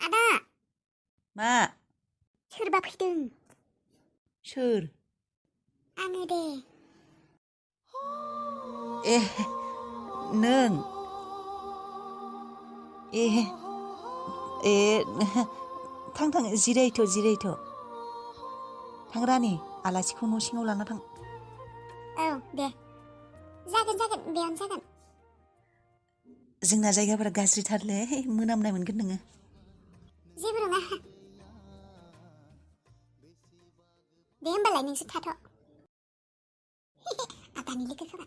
आदा मा सोरबा फैदों सोर आङो दे ए नों ए थां जिरायथ' थां रानि आलासिखौ न' सिङाव लाना थां औ दे जागोन बेयावनो जागोन जोंना जायगाफोरा गाज्रिथारलै मोनामनाय मोनगोन नोङो जेबो नङा दे होमबालाय नोंसोर थाथ' आदानि लोगोफोरा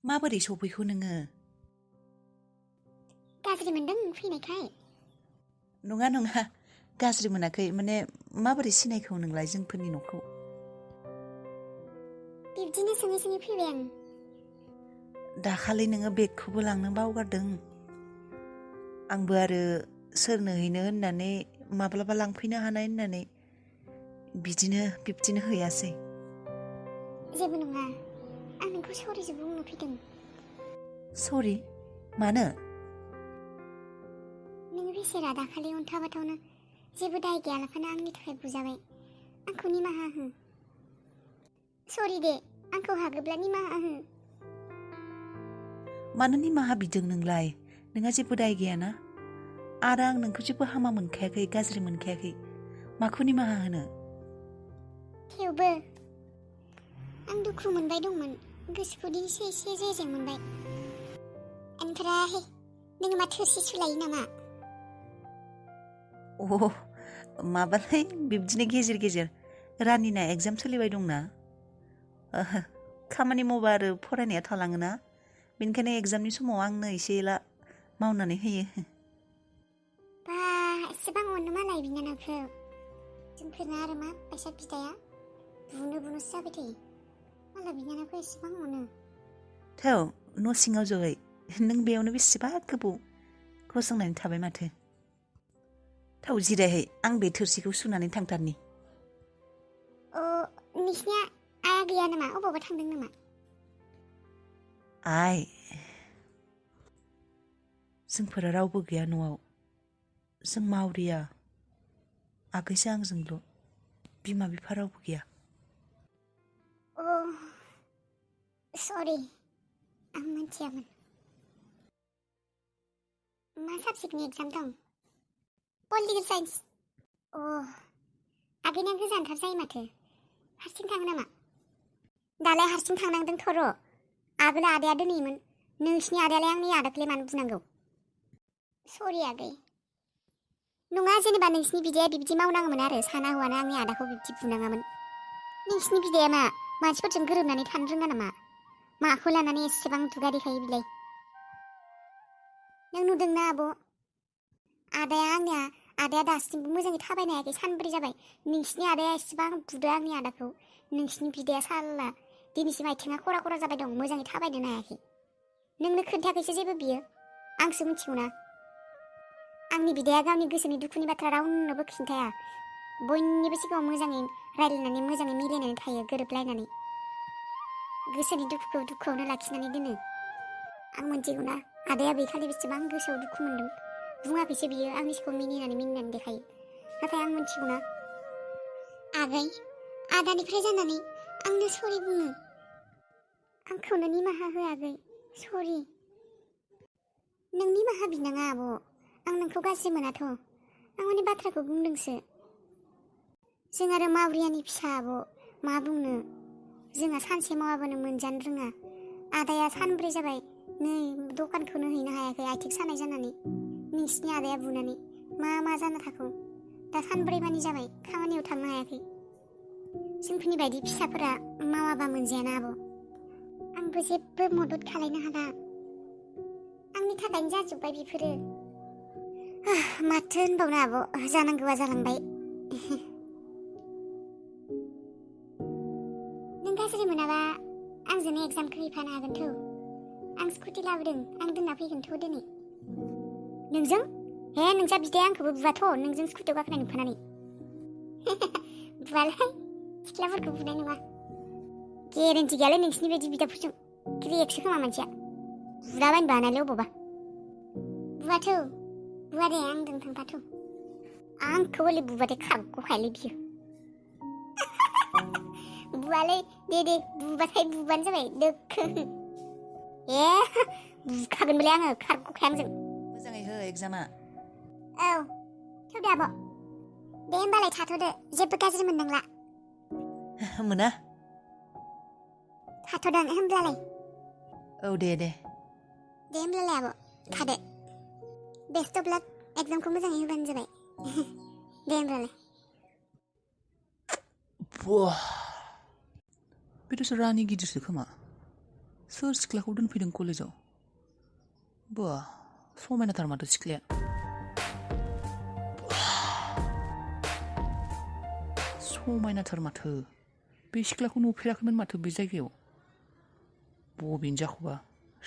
माबोरै सफैखो नोङो गाज्रि मोनदों फैनायखाय नङा गाज्रि मोनाखै माने माबोरै सिनायखौ नोंलाय जोंफोरनि न'खौ बिब्दिनो सोङै फैबाय आं दाखालि नोङो बेगखौबो लांनो बावगारदों आंबो आरो सोरनो हैनो होननानै माब्लाबा लांफैनो हानाय होननानै बिब्दिनो हैयासै जेबो नङा आं नोंखौ सरिसो बुंनो फैदों सरि मानो नोङो बेसेरा दाखालि अन्थाबाथावनो जेबो दाय गैयालाफानो आंनि थाखाय बुजाबाय आंखौ निमाहा हो सरि दे आंखौ हागोब्ला निमाहा हो मानो निमाहा बिदों नोंलाय नोंहा जेबो दाय गैयाना आरो आं नोंखौ जेबो हामा मोनखायाखै गाज्रि मोनखायाखै माखौ निमाहा होनो थेवबो आं दुखु मोनबाय दंमोन गोसोखौ एसे रेजें मोनबाय ओमफ्राय नोङो मा थोरसि सुलायो नामा माबालै बिब्दिनो गेजेर रानिना एगजाम सोलिबाय दंना खामानि मावबा आरो फरायनाया थालाङोना बेनिखायनो एगजामनि समाव आंनो एसे एला मावनानै होयो बा एसेबां अनो मालाय बिनानावखौ जोंफोरना आरो मा फैसा बिदाया बुनोसो जाबाय थायो मालाय बिनानावखौ एसेबां अनो थौ न' सिङाव जहै नों बेयावनो बेसेबा गोबाव गसंनानै थाबाय माथो थाव जिरायहै आं बे थोरसिखौ सुनानै थांथारनि नोंसिनिया आया गैया नामा अबावबा थांदों नामा आइ जोंफोरा रावबो गैया न'आव जों मावरिया आगैसो आंजोंल' बिमा बिफा रावबो गैया सरि आं मिथियामोन मा साबजेक्टनि एगजाम दं पलिटिकेल साइन्स आगैना गोजानथार जायो माथो हारसिं थाङो नामा दालाय हारसिं थांनांदों थ'र' आगोल आदाया दोनैमोन नोंसिनि आदायालाय आंनि आदाखौलाय मानो बुनांगौ सरि आगै नङा जेनेबा नोंसिनि बिदाया बिब्दि मावनाङोमोन आरो साना हौवाना आंनि आदाखौ बिब्दि बुनाङामोन नोंसिनि बिदाया मा मानसिफोरजों गोरोबनानै थानो रोङा नामा माखौ लानानै एसेबां दुगा देखायो बिलाय नों नुदोंना आब' आदाया दासिमबो मोजाङै थाबायनो हायाखै सानब्रै जाबाय नोंसिनि आदाया एसेबां बुदो आंनि आदाखौ नोंसिनि बिदाया साला दिनैसिम आथिङा खरा जाबाय दं मोजाङै थाबायनो हायाखै नोंनो खोन्थायाखैसो जेबो बियो आंसो मिथिगौना आंनि बिदाया गावनि गोसोनि दुखुनि बाथ्रा रावनोबो खिन्थाया बयनिबो सिगाङाव मोजाङै रायलायनानै मोजाङै मिलायनानै थायो गोरोबलायनानै गोसोनि दुखुखौ दुखुआवनो लाखिनानै दोनो आं मिथिगौना आदाया बेखालि बेसेबां गोसोआव दुखु मोन्दों बुङाखैसो बियो आंनि सिगाङाव मिनिनानै देखायो नाथाय आं मिथिगौना आगै आदानिफ्राय जानानै आंनो सरि बुङो आंखौनो निमाहा हो आगै सरि नों निमाहा बिनाङा आब' आं नोंखौ गाज्रि मोनाथ' आं माने बाथ्राखौ बुंदोंसो जों आरो मावरियानि फिसा आब' मा बुंनो जोंहा सानसे मावाबानो मोनजानो रोङा आदाया सानब्रै जाबाय नै दखानखौनो हैनो हायाखै आथिं सानाय जानानै नोंसिनि आदाया बुनानै मा जाना थाखो दा सानब्रैमानि जाबाय खामानियाव थांनो हायाखै जोंफोरनि बायदि फिसाफोरा मावाबा मोनजायाना आब' आंबो जेबो मदद खालायनो हाला आंनि थाखायनो जाजोब्बाय बेफोरो माथो होनबावनो आब' जानांगौआ जालांबाय नों गाज्रि मोनाबा आंजोंनो एगजामखौ हैफानो हागोन थौ आं स्कुटि लाबोदों आं दोनना फैगोन थौ दिनै नोंजों हे नोंसा बिदाया आंखौबो बुवाथ' नोंजों स्कुटियाव गाखोनाय नुफानानै बुवालाय सिख्लाफोरखौ बुनाय नङा गेरेन्टि गैयालै नोंसिनि बायदि बिदाफोरजों क्रिएक्सो खोमा मानसिया बुलाबायनोबो हानायलै अबावबा बुवाथौ बुवा दे आंजों थांफाथ' आंखौ हले बुबाथाय खारग'खायालै बियो बुवालै दे बुबाथाय बुबानो जाबाय दोखो बुखागोनलै आङो खारग'खाया आंजों मोजाङै हो एग्जामा औ थौदे आब' दे होमबालाय थाथ'दो जेबो गाज्रि मोननांला मोना थाथ'दों होमब्लालाय औ दे होमब्लालाय आब' थादो बेस्थ'ब्ला एग्जामखौ मोजाङै होबानो जाबाय दे होमब्लालाय बेथ' रानि गिदिरसो खोमा सोर सिख्लाखौ दोनफैदों कलेजाव बा समायनाथार माथो सिख्लाया समायनाथार माथो बे सिख्लाखौ नुफेराखैमोन माथो बे जायगायाव बबेनि जाखोबा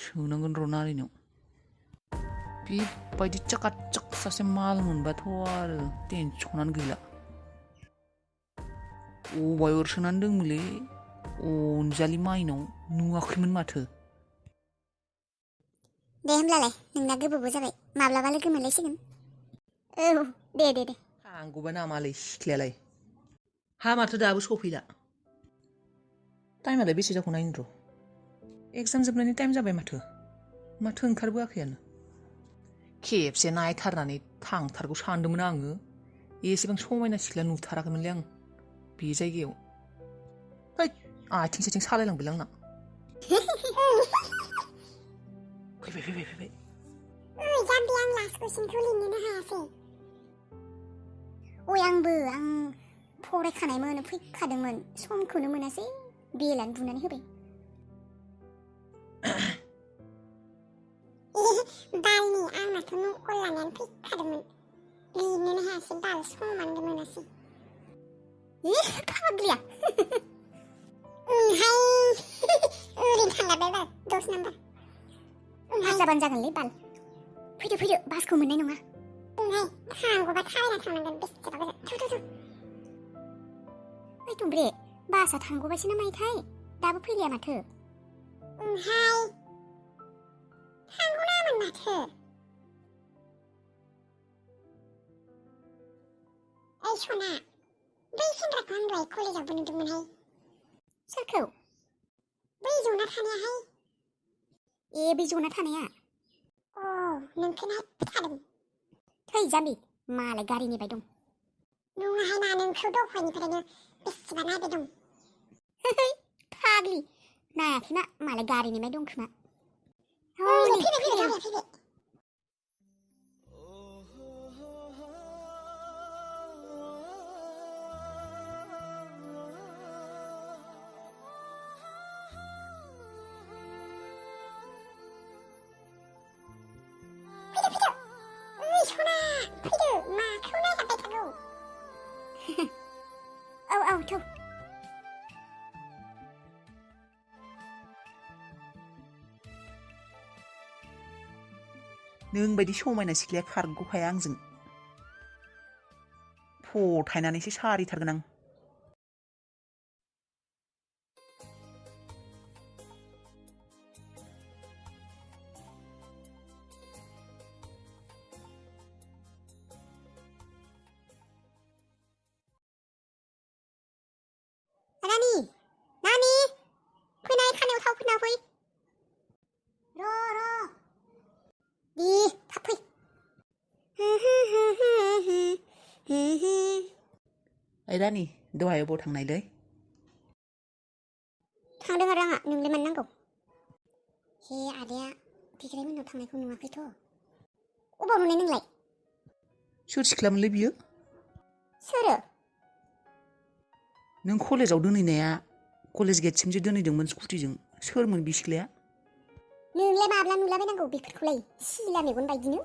सोंनांगोन र' नारिनाव बेबायदि चाकाचाक सासे माल मोनबाथ' आरो टेनसनानो गैला अबाय अरसोनानै दंमोनलै अनजालि माइनाव नुवाखैमोन माथो दे होमब्लालाय नोंना गोबावबो जाबाय माब्लाबा लोगो मोनलायसिगोन औ दे थांगौबा नामालै सिख्लायालाय हा माथो दाबो सफैला टाइमालाय बेसे जाखो नायनो र' एग्जाम जोबनायनि टाइम जाबाय माथो ओंखारबोआखैयानो खेबसे नायथारनानै थांथारगौ सानदोंमोन आङो एसेबां समायना सिख्ला नुथाराखैमोनलै आं बे जायगायाव है आथिं साथिं सालायलांबायलै आंना फैबाय जाम्बि आं लास्ट कुइसनखौ लिरनोनो हायासै आं फरायखानायमोन फैखादोंमोन समखौनो मोनासै बेलानो बुनानै होबाय बालनि आंनाथ' नकल लानानै फैखादोंमोन लिरनोनो हायासै बाल समानो मोनासै फाग्लिया ओरैनो थांलायबाय बाल 10 नाम्बार जाबानो जागोनलै बाल फैदो बासखौ मोननाय नङा थांगौबा थाबायना थांनांगोन बेसेबा गोजान ओइ तुमब्रे बासआ थांगौबायसो ना मायोथाय दाबो फैलिया माथो थांगौनामोन माथो ओइ सना बै सेंग्राखौ आं दहाय कलेजावबो नुदोंमोनहाय सोरखौ बै जना थानायाहाय बे जना थानाया नोंखौनो थादों थै जाम्बि मालाय गारि नेबाय दं नङाहाय ना नोंखौ दहायनिफ्रायनो बेसेबा नायबाय दं फाग्लि नायाखैना मालाय गारि नेबाय दं खोमा फैबाय औ थौ नों बायदि समायना सिख्लाया खारग'खाया आंजों फथायनानैसो सारिथारगोन आं नानि फैनाय खानायाव थाव फुनना फै दे थाब फै ओइ रानि दहाय अबाव थांनायलै थांदों आरो आंहा नोंलाय मानो नांगौ हे आदाया बिग्रायमोननाव थांनायखौ नुवाखैथ' अबाव नुनाय नोंलाय सोर सिख्लामोनलै बियो सोरो नों कलेजाव दोनहैनाया कलेज गेटसिम जे दोनहैदोंमोन स्कुटिजों सोरमोन बि सिख्लाया नोंलाय माब्ला नुलाबायनांगौ बेफोरखौलाय सिला मेगन बायदिनो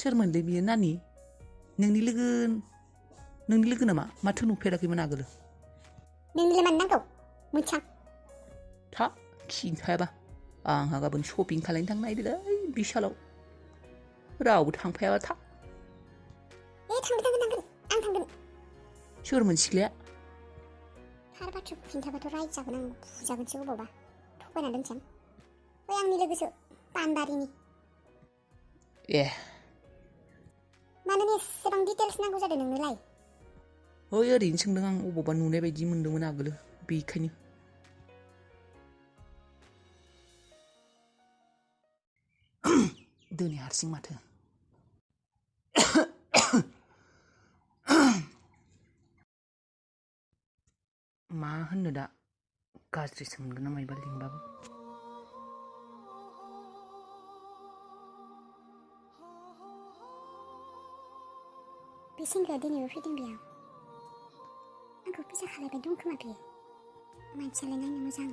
सोरमोनलै बियो नानि नोंनि लोगो नामा माथो नुफेराखैमोन आगोलो नोंलाय मानो नांगौ मोनसां था खिन्थायाबा आंहा गाबोन शपिं खालायनो थांनो नागिरदोंलै बिशालाव रावबो थांफायाबा था थांगोन आं थांगोन सोरमोन सिख्लाया थार बाथ्राखौ खिन्थाबाथ' रायजागोन आं बुजागोनसो अबावबा थगायना दोनसां बै आंनि लोगोसो पानबारिनि मानो एसेबां डिटेल्स नांगौ जादों नोंनोलाय? ओइ ओरैनो सोंदों आं अबावबा नुनाय बायदि मोनदोंमोन आगोलो बेखायनो। दिनै हारसिं माथो। मा होननो दा गाज्रिसो मोनगोन ना मायबा लिंबाबो। बे सेंग्राया दिनैबो फैदों बेयाव। आंखौ फैसा खालायबाय दं खोमा बेयो। मानसियालाय नायनो मोजां।